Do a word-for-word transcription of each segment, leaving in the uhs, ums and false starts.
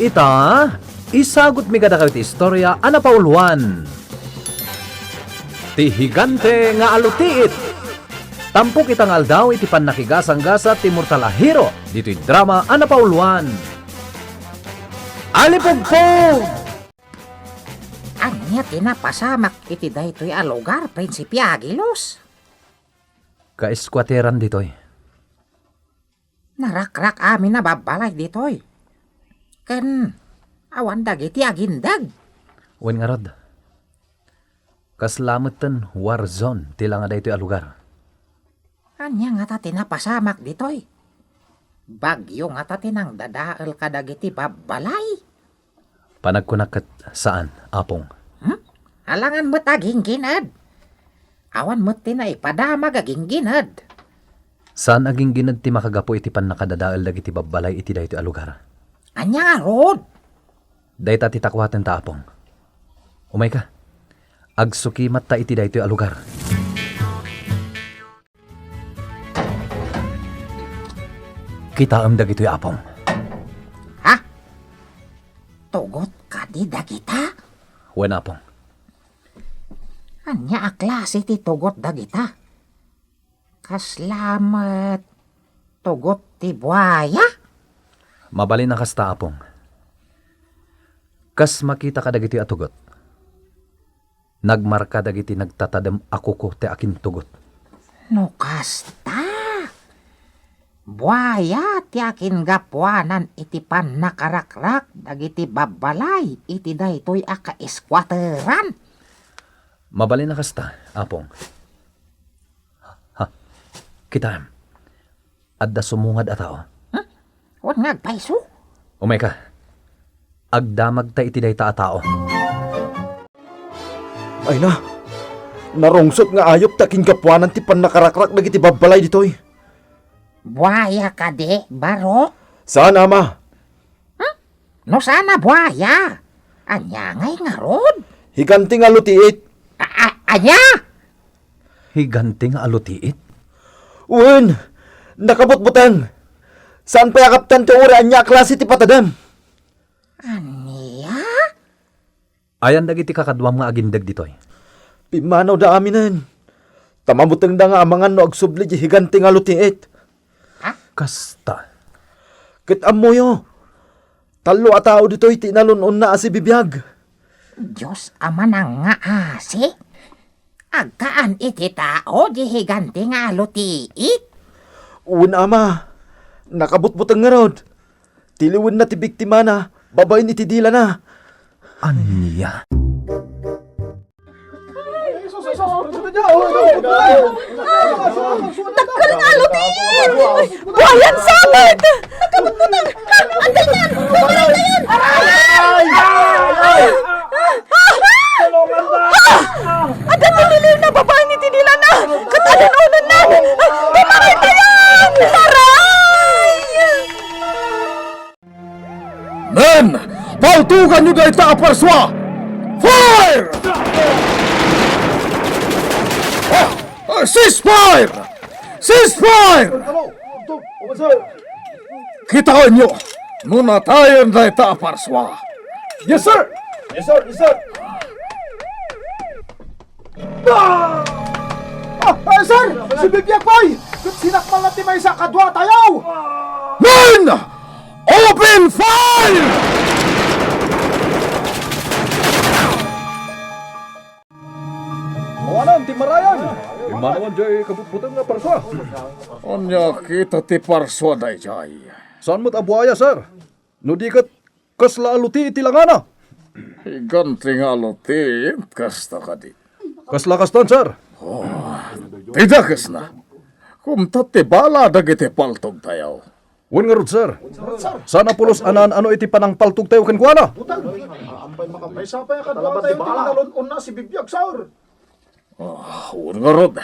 Ita, isagutmi kadakayo ti istorya a napauluan. Ti Higante nga Alutiit. Tampok ita nga aldaw iti pannakigasanggasat ti mortal a hero ditoy drama a napauluan. Alipugpog! Ania ti napasamak iti daytoy a lugar, Prinsipe Agilus? Kaeskuateran ditoy. Narakrak amin a babbalay ditoy. Ken awan dagiti agindeg. Wen ngarud, kasla metten war zone ti langa daytoy a lugar. Ania ngata ti napasamak ditoy? Bagyo ngata ti nangdadael kadagiti babbalay? Panagkunak ket saan, Apong. Hmm? Alangan met a ginggined. Awan met ti naipadamag a ginggined. Saan a ginggined ti makagapu iti pannakadadael dagiti babbalay iti daytoy a lugar. Ania ngarud? Dayta ti takuaten ta, Apong. Umayka. Agsukimatta iti daytoy a lugar. Kitaem dagitoy, Apong. Ha? Tugot kadi dagita? Wen, Apong. Ania a klase ti tugot dagita? Kasla met tugot ti buaya? Mabalin a kasta, Apong. Kas makita kadagitoy a tugot, nagmarka dagiti nagtatadem a kuko ti akintugot. No kasta, buaya ti akingapuanan iti pannakarakrak dagiti babbalay iti daytoy a kaeskuateran. Mabalin a kasta, Apong. Ha, kitaem. Adda sumungad a tao. Hmm? Wen nga agpayso? Umayka. Agdamagta iti dayta a tao. Ay na, narungsot nga ayup ta kingapuanan ti pannakarakrak dagiti babbalay ditoy. Buaya kadi, barok? Saan, Ama. Hmm? No saan a buaya, ania ngay ngarud? Higante nga lutiit. A-, a-, ania? Higante nga alutiit? Wen, nakabutbuteng. Saan pay a kaptan ti uray ania a klase ti patadem. Ania? Ayan dagiti kakaduam nga agindeg ditoy. Pimmanawda aminen. Ta mabutengda nga amangan no agsubli diay higante nga lutiit. Ha? Kasta. Ket ammoyo, tallo a tao ditoy ti inalun-onna a sibibiag. Dios a manangngaasi, agkaan iti tao diay higante nga alutiit? Wen, Ama, nakabutbuteng ngarud. Tiliwenna ti biktimana babaen iti dilana. Ania? Dakkel nga alutiit! Buayan sabet! Nakabugbuteng! Antayan! Antayan! Aray! Adda ti liliw na babaen iti dilana! Ket adun-unonnan! Tumaray tayan! Aray! Men, paltuganyo dayta a parsua! Fire! Ah, ah, ceasefire! Ceasefire! Kitaenyo no natayen dayta a parsua. Yes, sir! Yes, sir! Yes, sir! Ah! Ah, ah, sir! Sibibiag pay! Ket sinakmal na ti maysa a kadua a tayaw! Men! Open fire! Awanan ti marayan! Immanawan diay kabutbuteng nga parsua! Ania kita ti parsua daydiay? Saan met a buaya, sir? No di ket kasla alutiit ti langana. Higante nga alutiit, kasta kadi? Kasla kastan, sir. Oh, ti dakesna. Kumta ti bala dagiti paltogtayo. Wen ngarud, sir. Saan a pulos a naan-ano iti panangpaltogtayo kenkuana. Maysa pay a kadua tayo ti inalun-onna a sibibiag, sir. Ah, wen ngarud.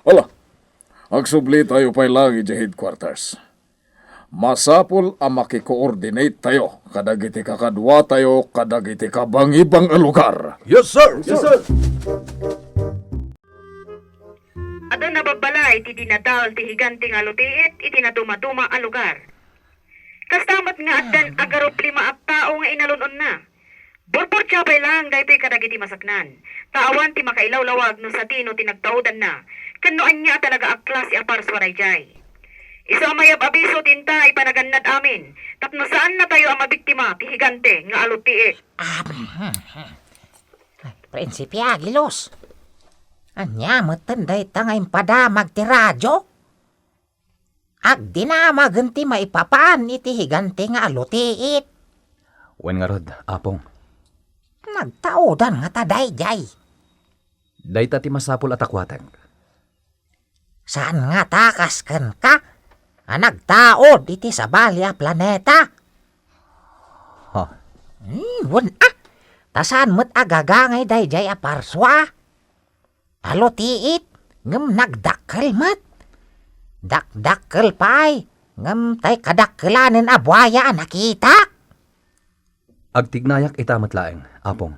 Ala, agsublitayo pay laeng idiay headquarters. Masapul a makikoordinate tayo kadagiti kakaduatayo kadagiti kabangibang a lugar. Yes, sir! Yes, sir! Adda nababbalay ti dinadael ti higante nga alutiit iti nadumaduma a lugar. Kasta met nga addan agarup lima a tao nga inalun-onna. Burburtia pay laeng daytoy kadagiti masaknan, ta awan ti makailawlawag no sadino ti nagtaudanna, ken no ania a talaga a klase a parsua daydiay. Isu a mayab a biso ti inta ipanagannad amin, tapno saannatayo a mabiktima ti higante nga alutiit. Prinsipe Agilos, ania metten dayta nga impadamag ti radio? Agdinamagen ti maipapan iti higante nga alutiit. Wen ngarud, Apong. Nagtaudan ngata daydiay. Dayta ti masapul a takuatek. Saan ngata kas kenka a nagtaud iti sabali a planeta? Ha? Hmm, wen a. Ta saan met a gagangay daydiay a parsua. Alutiit, ngem nagdakkel met. Dakdakkel pay, ngem tay kadakkelanen a buaya a nakitak. Agtignayak ita met laeng, Apong.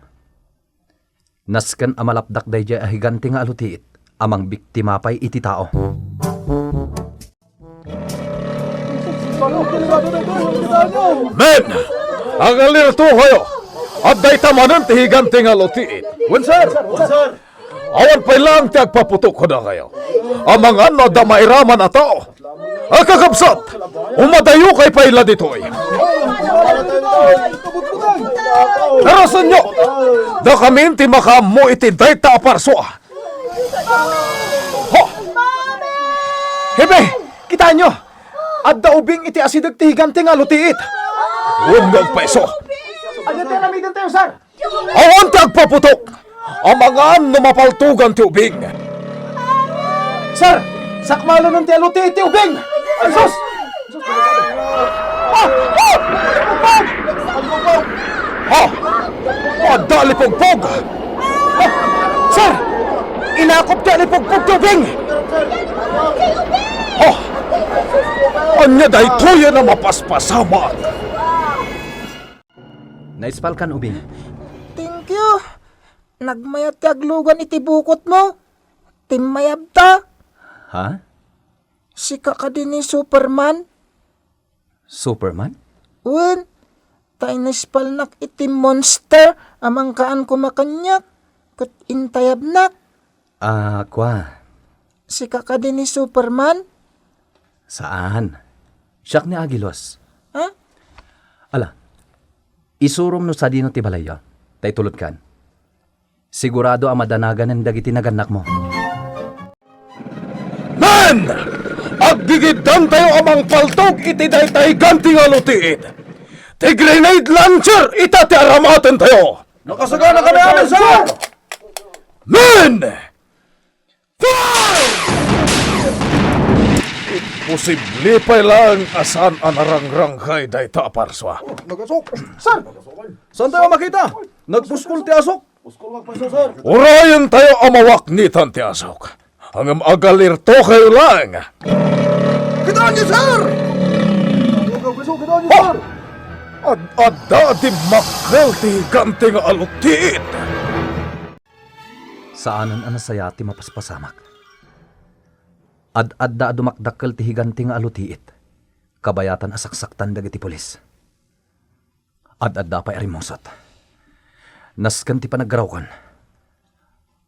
Nasken a malapdak daydiay a higante nga alutiit a mangbiktima pay iti tao. Men, agalirto kayo! Adda ita manen ti higante nga alutiit. Wen, sir! Awan pay laeng ti agpaputok kadakayo. Amangan no adda mairaman a tao. A, kakabsat, umadayokay pay la ditoy. Pero senyo, dakamin ti makaammo iti dayta a parsua. Ha! Hepe, kitaenyo! Adda ubing iti asideg ti higante nga alutiit. Wen nga agpayso. Ania ti aramidentayo, sir? Awan ti agpaputok. Amangan no mapaltogan ti ubing. Sir, sakmalonen ti alutiit ti ubing. Ay, sus! Ah! Ah! Alipugpog! Ah! Adda alipugpog! Ah! Sir! Inakop ti alipugpog ti ubing! Ah! Ania daytoy a mapaspasamak? Naispalkan, ubing. Thank you. Nagmayat ti aglugan iti bukotmo. Timmayabta. Ha? Sika kadi ni Superman? Superman? Wen, ta inispalnak iti monster a mangkaan koma kaniak, ket intayabnak. Ah, kua. Sika kadi ni Superman? Saan. Siak ni Agilos. Ha? Ala, isurom no sadino ti balayyo, ta itulodkan. Sigurado a madanaganen dagiti nagannakmo. Men! Aggigiddantayo a mangpaltog iti dayta higante nga alutiit. Ti grenade launcher ita ti aramatentayo. Nakasagana kami amin, sir! Men! Fire! Imposible pay laeng a saan a narangrangkay dayta a parsua. Oh, nagasok. Sir! Saantayo a makita? Nagpuskol ti asok. Urayentayo a mawaknitan ti asok. Ngem agalirtokayo laeng. Kitaenyo, sir! Kitaenyo, sir! Ad-adda a dimmakkel ti higante nga alutiit. Saanen a nasayaat ti mapaspasamak. Ad-adda a dumakdakkel ti higante nga alutiit. Kabayatan a saksaktan dagiti pulis. Ad-adda pay a rimmusot. Nasken ti panaggarawkon.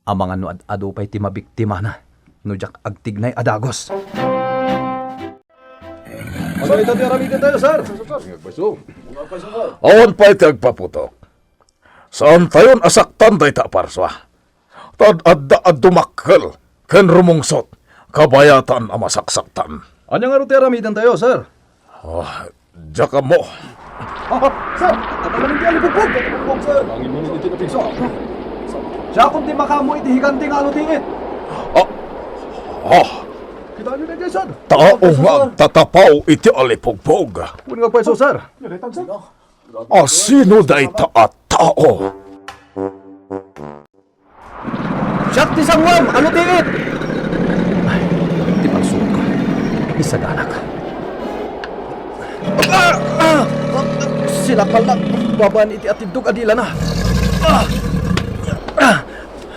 Amangan no ad-adu pay ti mabiktimana no diak agtignay a dagus. Ano ito ti aramidentayo, sir? Awan pay ti agpaputok. Saantayon a saktan dayta a parsua. Ta ad-adda a dumakkel ken rumungsot, kabayatan a masaksaktan. Ania ngarud ti aramidentayo, sir? Ah, diak ammo. Ah, sir! Tatapanen ti alipugpog! Alipugpog, sir! Angin mo iti napigsa. Siakon ti makaammo iti higante nga alutiit. Ah, ah. Kitaenyo daydiay, sir? Tao nga agtatapaw iti alipugpog. Wen nga agpayso, sir. Asino dayta a tao? Siak ti sanguam, alutiit! Ay, ti pagsuka. Isaganak. Ah! Ah! Silakbalnak babaen iti atiddog a dilana. Ah! Ah!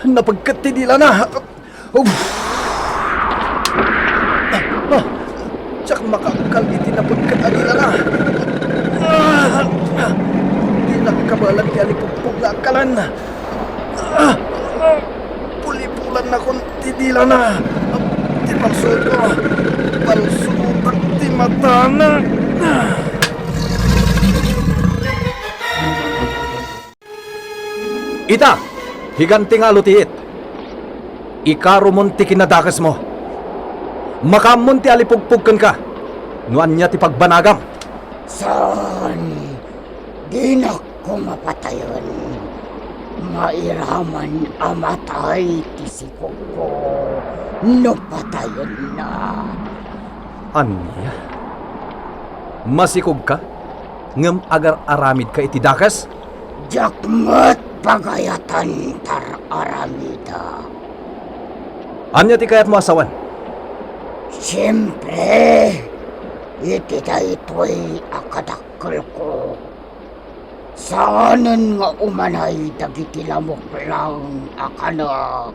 Napagket ti dilana. Uf! Ah! Ah! Diak makaakkal iti napagket a dilana. Balag ti alipugpog nga agkalan. Ah! Ah! Pulipulannakon ti dilana. Ti palsuko. Palsukotak ti matana. Ah! Ita, higante nga alutiit. Ikarumon ti kinadakesmo. Makaammon ti alipugpog kenka. No ania ti pagbanagam? Saan? Dinak koma patayen. Mairaman a matay ti sikogko no patayenna. Ania? Masikogka? Ngem agar-aramidka iti dakes? Diak met pagayatan tar-aramida. Ania ti kayatmo a sawen? Siempre, iti daytoy a kadakkelko, saanen nga umanay dagiti lamuklang a kanek.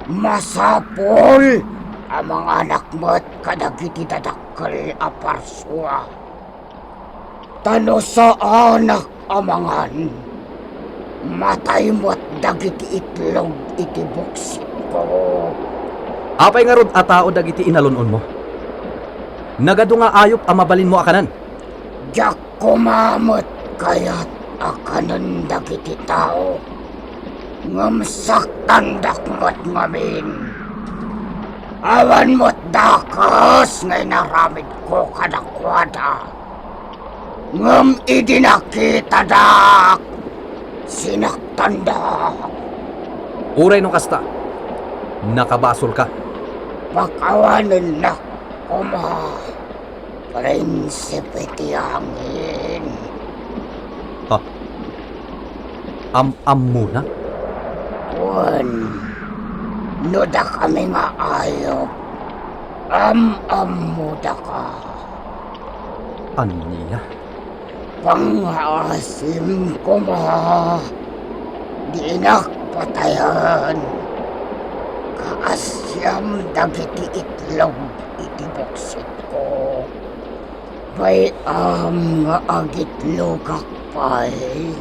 Masapul a manganak met kadagiti dadakkel a parsua. Ta no saanak a mangan, matay met dagiti itlog iti buksitko. Apay ngarud a tao dagiti inalun-onmo? Nagadu nga ayup a mabalinmo a kanen? Diak koma met kayat a kanen dagiti tao, ngem saktandak met ngamin. Awan met dakes nga inaramidko kadakuada, ngem idi nakitadak, sinaktandak. Uray no kasta, nakabasolka. Pakawanennak koma. Prinsipe ti angin. Ha? Am-ammona? Wen, no dakami nga ayup, am-ammodaka. Ania? Pangngaasim koma, dinak patayen. Kaasiam dagiti itlog iti buksitko. Bay-am nga agitlogak pay,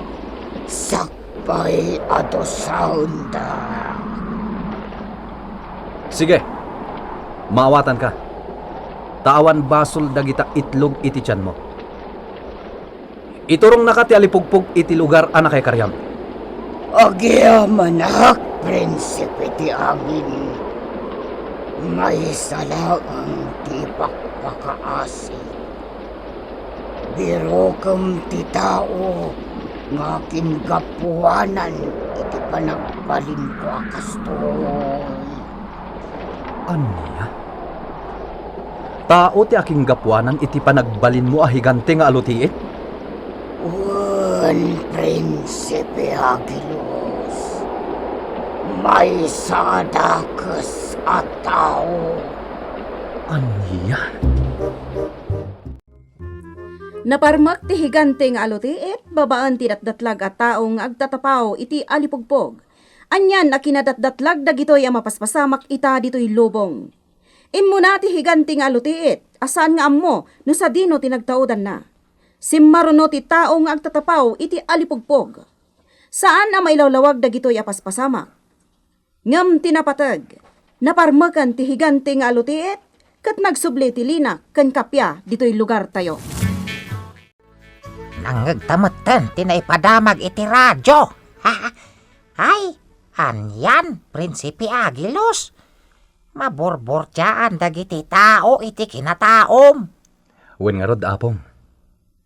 sakbay a dusaenda. Sige, maawatanka. Ta awan basol dagita itlog iti tianmo. Iturongnaka ti alipugpog iti lugar a nakaikariam. Agyamanak, prinsipe ti angin. Maysa laeng ti ipakpakaasi. Birokem ti tao nga kingapuanan iti panagbalinko a kastoy. Ania? Tao ti akinggapuanan iti panagbalinmo a higante nga alutiit? Wen, Prinsipe Agilus, maysa a dakes a tao. Ania? Naparmek ti higante nga alutiit babaen ti datdatlag a tao nga agtatapaw iti alipugpog. Anian a kinadatdatlag dagitoy a mapaspasamak ita ditoy lubong. Immuna ti higante nga alutiit a saan nga ammo no sadino ti nagtaudanna. Simmaruno ti tao nga agtatapaw iti alipugpog. Saan a mailawlawag dagitoy a paspasamak. Ngem ti napateg, naparmeken ti higante nga alutiit ket nagsubli ti linak ken kappia ditoy lugartayo. Nangngegta metten ti naipadamag iti radio. Ay, anian, Prinsipe Agilus? Maburburtiaan dagiti tao iti kinataom. Wen ngarud, Apong.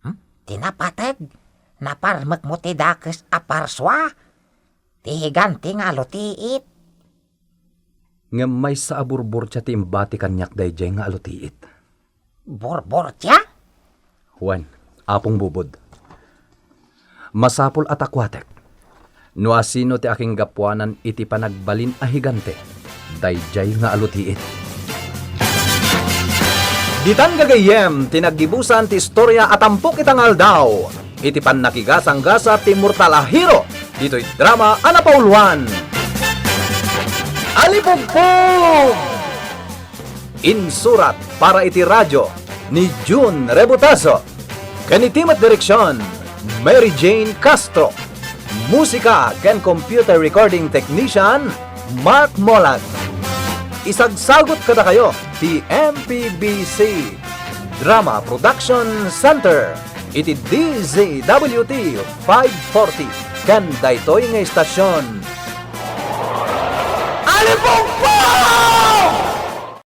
Hmm? Ti napateg, naparmekmo ti dakes a parsua, ti higante nga alutiit. Ngem maysa a burburtia ti imbati kaniak daydiay nga alutiit. Burburtia? Wen, Apong Bubod. Masapul a takuatek no asino ti akinggapuanan iti panagbalin a higante daydiay nga alutiit. Ditan gagayyem ti naggibusan ti istoria a tampok ita nga aldaw iti pannakigasanggasa ti mortal a hero ditoy drama a napauluan. Alipugpog! Insurat para iti radio ni Jun Rebutazo ken iti met direksion Mary Jane Castro. Musika ken computer recording technician, Mark Molag. Isagsagut kadakayo ti M P B C Drama Production Center iti D Z W T five forty ken daytoy nga istasion. Alipogpog!